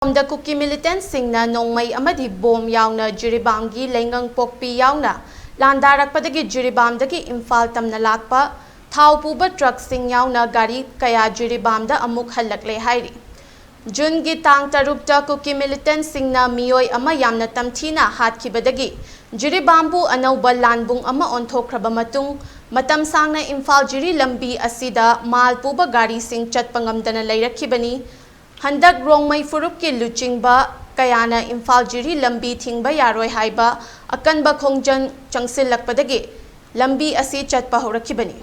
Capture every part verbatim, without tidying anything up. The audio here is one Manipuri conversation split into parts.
ꯁꯣꯝꯗ ꯀꯨꯀꯤ ꯃꯤꯂꯤꯇꯦꯟꯠꯁꯤꯡꯅ ꯅꯣꯡꯃꯩ ꯑꯃꯗꯤ ꯕꯣꯝ ꯌꯥꯎꯅ ꯖꯤꯔꯤꯕꯥꯝꯒꯤ ꯂꯩꯉꯪꯄꯣꯛꯄꯤ ꯌꯥꯎꯅ ꯂꯥꯟꯗꯥꯔꯛꯄꯗꯒꯤ ꯖꯤꯔꯤꯕꯥꯝꯗꯒꯤ ꯏꯝꯐꯥꯜ ꯇꯝꯅ ꯂꯥꯛꯄ ꯊꯥꯎ ꯄꯨꯕ ꯇ꯭ꯔꯛꯁꯤꯡ ꯌꯥꯎꯅ ꯒꯥꯔꯤ ꯀꯌꯥ ꯖꯤꯔꯤꯕꯥꯝꯗ ꯑꯃꯨꯛ ꯍꯜꯂꯛꯂꯦ ꯍꯥꯏꯔꯤ꯫ ꯖꯨꯟꯒꯤ ꯇꯥꯡ ꯇꯔꯨꯛꯇ ꯀꯨꯀꯤ ꯃꯤꯂꯤꯇꯦꯟꯠꯁꯤꯡꯅ ꯃꯤꯑꯣꯏ ꯑꯃ ꯌꯥꯝꯅ ꯇꯝꯊꯤꯅ ꯍꯥꯠꯈꯤꯕꯗꯒꯤ ꯖꯤꯔꯤꯕꯥꯝꯕꯨ ꯑꯅꯧꯕ ꯂꯥꯟꯕꯨꯡ ꯑꯃ ꯑꯣꯟꯊꯣꯛꯈ꯭ꯔꯕ ꯃꯇꯨꯡ, ꯃꯇꯝ ꯁꯥꯡꯅ ꯏꯝꯐꯥꯜ ꯖꯤꯔꯤ ꯂꯝꯕꯤ ꯑꯁꯤꯗ ꯃꯥꯜ ꯄꯨꯕ ꯒꯥꯔꯤꯁꯤꯡ ꯆꯠꯄ ꯉꯝꯗꯅ ꯂꯩꯔꯛꯈꯤꯕꯅꯤ꯫ ꯍꯟꯗꯛ ꯔꯣꯡꯃꯩ ꯐꯨꯔꯨꯞꯀꯤ ꯂꯨꯆꯤꯡꯕ ꯀꯌꯥꯅ ꯏꯝꯐꯥꯜ ꯖꯤꯔꯤ ꯂꯝꯕꯤ ꯊꯤꯡꯕ ꯌꯥꯔꯣꯏ ꯍꯥꯏꯕ ꯑꯀꯟꯕ ꯈꯣꯡꯖꯪ ꯆꯪꯁꯤꯜꯂꯛꯄꯗꯒꯤ ꯂꯝꯕꯤ ꯑꯁꯤ ꯆꯠꯄ ꯍꯧꯔꯛꯈꯤꯕꯅꯤ꯫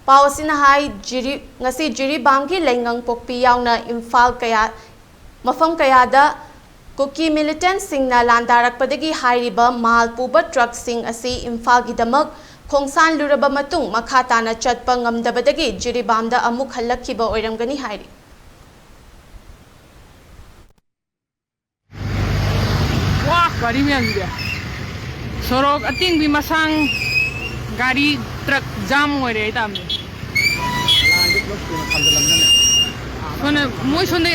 ꯄꯥꯎ ꯑꯁꯤꯅ ꯍꯥꯏ, ꯖꯤꯔꯤ-, ꯉꯁꯤ ꯖꯤꯔꯤꯕꯥꯝꯒꯤ ꯂꯩꯉꯪꯄꯣꯛꯄꯤ ꯌꯥꯎꯅ ꯏꯝꯐꯥꯜ ꯀꯌꯥ, ꯃꯐꯝ ꯀꯌꯥꯗ ꯀꯨꯀꯤ ꯃꯤꯂꯤꯇꯦꯟꯠꯁꯤꯡꯅ ꯂꯥꯟꯗꯥꯔꯛꯄꯗꯒꯤ ꯍꯥꯏꯔꯤꯕ ꯃꯥꯜ ꯄꯨꯕ ꯇ꯭ꯔꯛꯁꯤꯡ ꯑꯁꯤ ꯏꯝꯐꯥꯜꯒꯤꯗꯃꯛ ꯈꯣꯡꯁꯥꯟꯂꯨꯔꯕ ꯃꯇꯨꯡ ꯃꯈꯥ ꯇꯥꯅ ꯆꯠꯄ ꯉꯝꯗꯕꯗꯒꯤ ꯖꯤꯔꯤꯕꯥꯝꯗ ꯑꯃꯨꯛ ꯍꯜꯂꯛꯈꯤꯕ ꯑꯣꯏꯔꯝꯒꯅꯤ ꯍꯥꯏꯔꯤ꯫ ꯋꯥ, ꯒꯥꯔꯤ ꯃꯌꯥꯝꯁꯤꯗꯤ꯫ ꯁꯣꯔꯣꯛ ꯑꯇꯤꯡꯕꯤ ꯃꯁꯥꯡ ꯒꯥꯔꯤ ꯇ꯭ꯔꯛ ꯖꯥꯝ ꯑꯣꯏꯔꯦ ꯍꯥꯏ ꯇꯥꯕꯅꯦ꯫ ꯁꯣꯝꯗ, ꯃꯣꯏ ꯁꯣꯝꯗ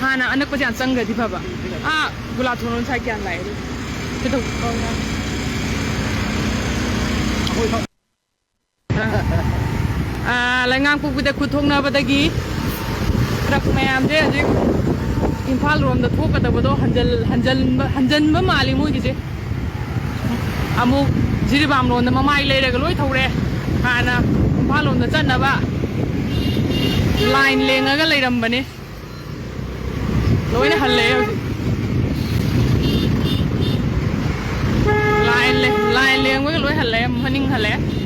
ꯍꯥꯟꯅ ꯑꯅꯛꯄꯁꯦ ꯌꯥꯝ ꯆꯪꯈ꯭ꯔꯗꯤ ꯐꯕ꯫ ꯑꯥ, ꯒꯨꯂꯥꯊꯣꯟꯔꯣꯝ ꯁꯥꯏ ꯀꯌꯥꯝ ꯂꯥꯛꯑꯦ ꯑꯗꯨ꯫ ꯀꯩꯗꯧ-, ꯑꯥ, ꯂꯩꯉꯥꯡꯄꯣꯛꯄꯤꯗ ꯈꯨꯠ ꯊꯣꯛꯅꯕꯗꯒꯤ ꯇ꯭ꯔꯛ ꯃꯌꯥꯝꯁꯦ ꯍꯧꯖꯤꯛ ꯏꯝꯐꯥꯜ ꯂꯣꯝꯗ ꯊꯣꯛꯀꯗꯕꯗꯣ ꯍꯟꯖꯜ-, ꯍꯟꯖꯟꯕ, ꯍꯟꯖꯟꯕ ꯃꯥꯜꯂꯤ ꯃꯣꯏꯒꯤꯁꯦ꯫ ꯑꯃꯨꯛ ꯖꯤꯔꯤꯕꯥꯝ ꯂꯣꯝꯗ ꯃꯃꯥꯏ ꯂꯩꯔꯒ ꯂꯣꯏ ꯊꯧꯔꯦ꯫ ꯍꯥꯟꯅ ꯏꯝꯐꯥꯜ ꯂꯣꯝꯗ ꯆꯠꯅꯕ ꯂꯥꯏꯟ ꯂꯦꯡꯉꯒ ꯂꯩꯔꯝꯕꯅꯦ꯫ ꯂꯣꯏꯅ ꯍꯜꯂꯛꯑꯦ ꯍꯧꯖꯤꯛ꯫ ꯂꯥꯏꯟ ꯂꯦ-, ꯂꯥꯏꯟ ꯂꯦꯡꯕꯒ ꯂꯣꯏ ꯍꯜꯂꯛꯑꯦ, ꯃꯅꯤꯡ ꯍꯜꯂꯛꯑꯦ꯫